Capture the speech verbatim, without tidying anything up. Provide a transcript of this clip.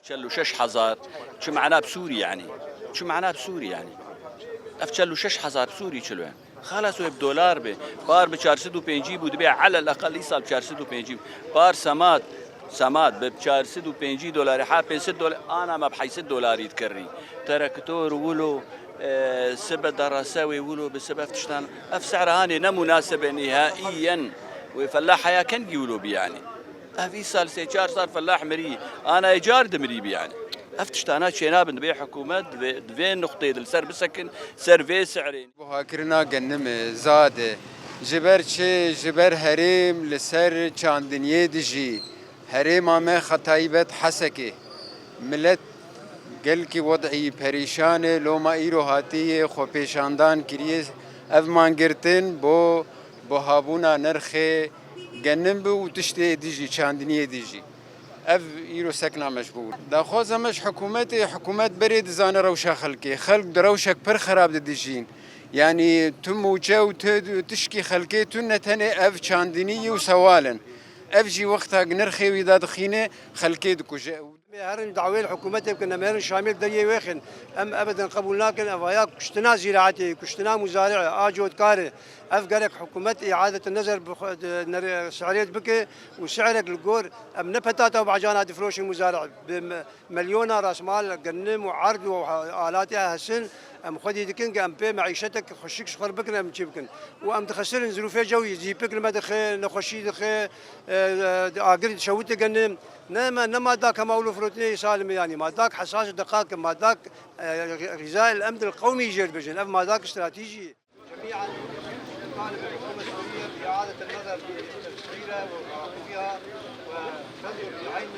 Çel û şeş hezar, çi mana bi Sûrî yanî? Çi mana bi Sûrî yanî? Ev çel û şeş hezar bi Sûrî çilo ye. Xelas wê bi dolar be. Par bi çar sed û pêncî bû, dibê elel eqel îsal bi çar sed û pêncî. Par semad, semad bi çar sed û pêncî dolarî, ha pênc sed dolar, ana me bi heyt sed dolarî dikirî. Terektor wilo, e, sibe derese wê wilo bi sebef tiştan. Ev sehra hanê ne munasebe nihaiyen wê fellaha ya kengî wilo bi yanî. Ev îsal sê çar sal felah mirî, ana ê car dimirî bi yanî. Ev tiştana çênabin, divê hikûmet divê, divê nuqtê di li ser bisekin, ser vê si'rê. Buhakirina genimê, zade, ji ber çi, ji ber herêm li ser çandiniyê dijî, herêma me xetaybet Hesekê. Milet gelkî wed'î perîşan e, loma îro hatiyê xwepêşandan kiriye. Ev mangirtin bo buhabûna nirxê genim bi û tiştê dijî, çandiniyê dijî. Ev îro sekna me ji bo. Daxwaza me ji hikûmetê, hikûmet berê dizane rewşa xelkê. Xelk di rewşek pir xerab de dijîn. Yanî tu mûçe û tu tişkî xelkê tu ne tenê ev çandinî yî û sewal in. Ev jî wexta nirxê wî dadixîne xelkê dikuje. Em ê herin dawê li hikûmetê bikin, em ê herin Şamê deriyê wêxin. Em ebeden qebûl nakin, ev haya kuştina zîraetê, kuştina muzari'ê, a cotkar e. Ev gerek hikûmet îadete nezer bi xwe, di, nere-, si'rêt bike û si'rek li gor em ne petata û bacana difroşin muzari'. Bi me-, melyona rasmal genim û erd û ha-, alatê hesin, em xwedî dikin ke em pê meîşetek xweşik ji xwe bikin, em çi bikin. Û em dixesirin zirûfê cewî, zîpik li me dixe, nexweşî dixe, e, e, agir şewite genim. Ne me, ne madak hema wilo firotinê salim e yanî. Madak hesas deqak e, madak, e, xîza el emd el qewmî jê dibêjin. Ev madak stratejî ye. جميعا نطالب الحكومة السورية بإعادة النظر في الجزيرة وموقفها وتنظر بعين